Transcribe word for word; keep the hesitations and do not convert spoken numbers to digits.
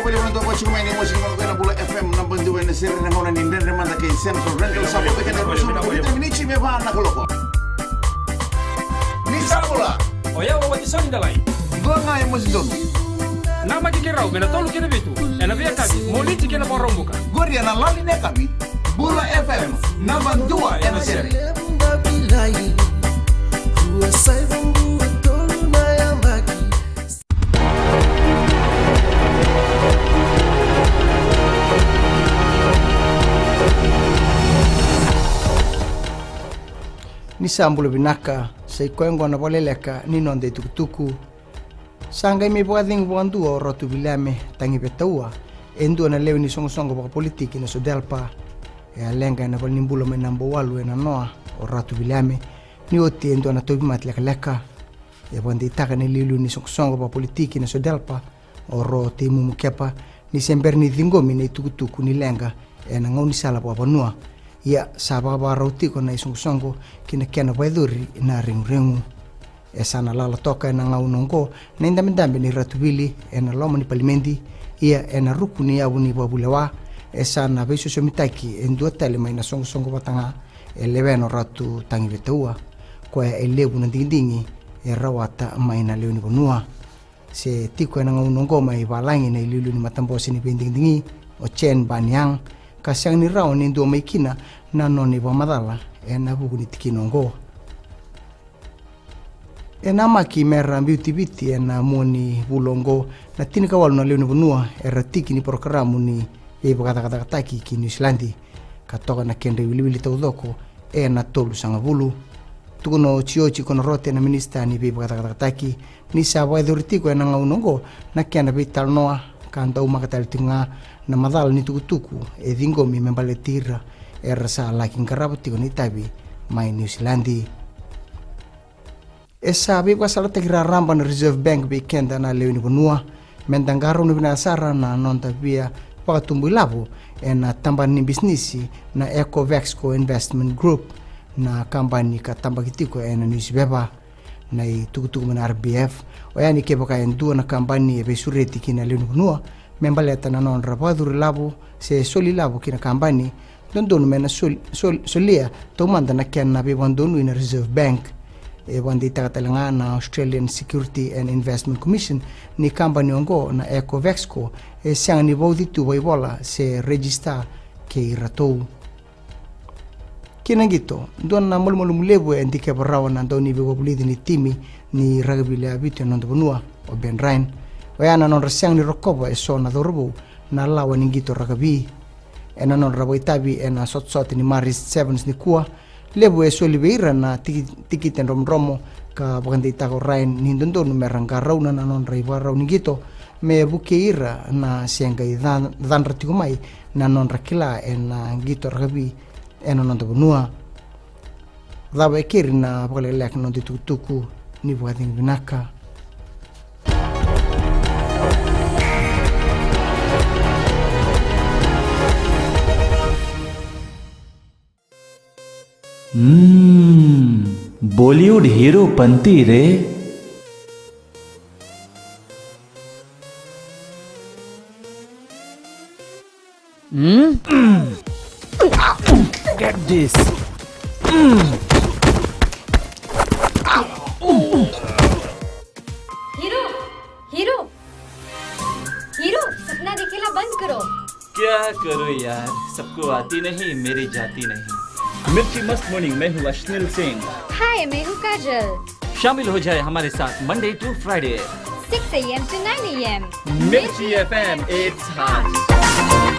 Voli vana tua vachiko mai ni mosi ni mono kena Bula F M naba dua ena sere na gauna ni dredre mada kei Central Rental. Sa vota kena rusa na voli tami ni chi me va na kaloko. Ni sa bula. O yau o Watisoni Dalai. Dua ga e mosi donu. Namaki keirau me na tolu kei na vitu ena veiyakavi, Moniti kei na Vakaraubuka. Qori ena lali ni yakavi. Bula F M naba dua ena sere. Ni sa bula vinaka, sa i koya oqo na vakaleleka ni noda itukutuku. Sa qai mai vakacegu vakadua o Ratu Viliame Tagivetaua, e dua na lewe ni soqosoqo vakapolitiki na SODELPA. E a leqa ena valenibula mai Nabouwalu e nanoa o Ratu Viliame, ni oti e dua na tauvimate lekaleka. E vakadeitaka na iliuliu ni soqosoqo vakapolitiki na SODELPA, o Ro Teimumu Kepa, ni se bera ni ciqomi na itukutuku ni leqa ena gaunisala vakavanua. Ia sa vakavakarau tiko na isoqosoqo ki na kena vakayacori na reguregu. E sa na lala toka ena gauna oqo na idabedabe nei Ratu Vili ena loma ni palimedi. Ia ena ruku ni yavu ni vakavulewa, e sa na veisosomitaki e dua tale mai na soqosoqo vata ga e lewena o Ratu Tagivetaua. Koya e levu na digidigi e rawata mai na lewe ni vanua. Se tiko ena gauna oqo mai valagi na iliuliu ni matabose ni veidigidigi, o Chen Banyang, ka sega ni rawa ni dua mai kina na nona ivakamacala ena vuku ni tikina oqo. E namaki me ra biuti Viti ena mua ni vula oqo na tinikawalu na lewe ni vanua era tiki ni porokaramu ni veivakacakacakataki ki Niusiladi, ka toka na kedra iwiliwili taucoko ena tolusagavulu. Tukuna o Jioji Konorote na minisita ni veivakacakacakataki ni sa vakayacori tiko ena gauna oqo na kena veitalanoa ka daumaka tale tiko ga na macala ni tukutuku e ciqomi me baleti ira era sa laki qarava tiko na itavi mai Niusiladi. E sa veivakasalataki raraba na Reserve Bank vei keda na lewe ni vanua me da qarauna vinaka sara na noda via vakatubu ilavo ena tabana ni bisinisi na Ecovexco Investment Group, na kabani ka tabaki tiko ena niusiveva. Na itukutuku mai na R B F oya ni kevaka e dua na kabani e veisureti ki na lewe ni vanua me baleta na nodra vakacuru ilavo se soli ilavo ki na kabani, dodonu me na sol, sol, solia taumada na kena veivakadonui na Reserve Bank. E vakadeitaka tale ga na Australian Security and Investment Commission ni kabani oqo na Ecovexco e sega ni vauci tu vakaivola se rejista kei iratou. Ki na qito, dua na malumalumu levu e dikeva rawa na daunivakavulici ni timi ni rakavi lewe vitu ena noda vanua, o Ben Ryan. Oya na nodra sega ni rokova eso na cauravou na lawa ni qito rakavi. Ena nodra vakaitavi ena sotasota ni Marist Sevens nikua, levu e soli vei ira na tiki, tikite dromodromo, ka vakadeitaka o Ryan ni dodonu me ra qarauna na nodra ivakarau ni qito me vukei ira na se qai ca, cadra tiko mai na nodra kila ena qito rakavi ena noda vanua. Cava e keri na vakalekaleka na noda itukutuku, ni vakacegu vinaka. Hmm, Bollywood hero panti re. Hmm? Get this. Hmm. Hero, hero, hero, सपना देखना बंद करो। क्या करूं यार, सबको आती नहीं, मेरी जाती नहीं। मिर्ची मस्त मॉर्निंग, मैं हूँ अश्निल सिंह। हाय, मैं हूँ काजल। शामिल हो जाए हमारे साथ Monday to Friday, six a m to nine a m। मिर्ची F M, it's hot।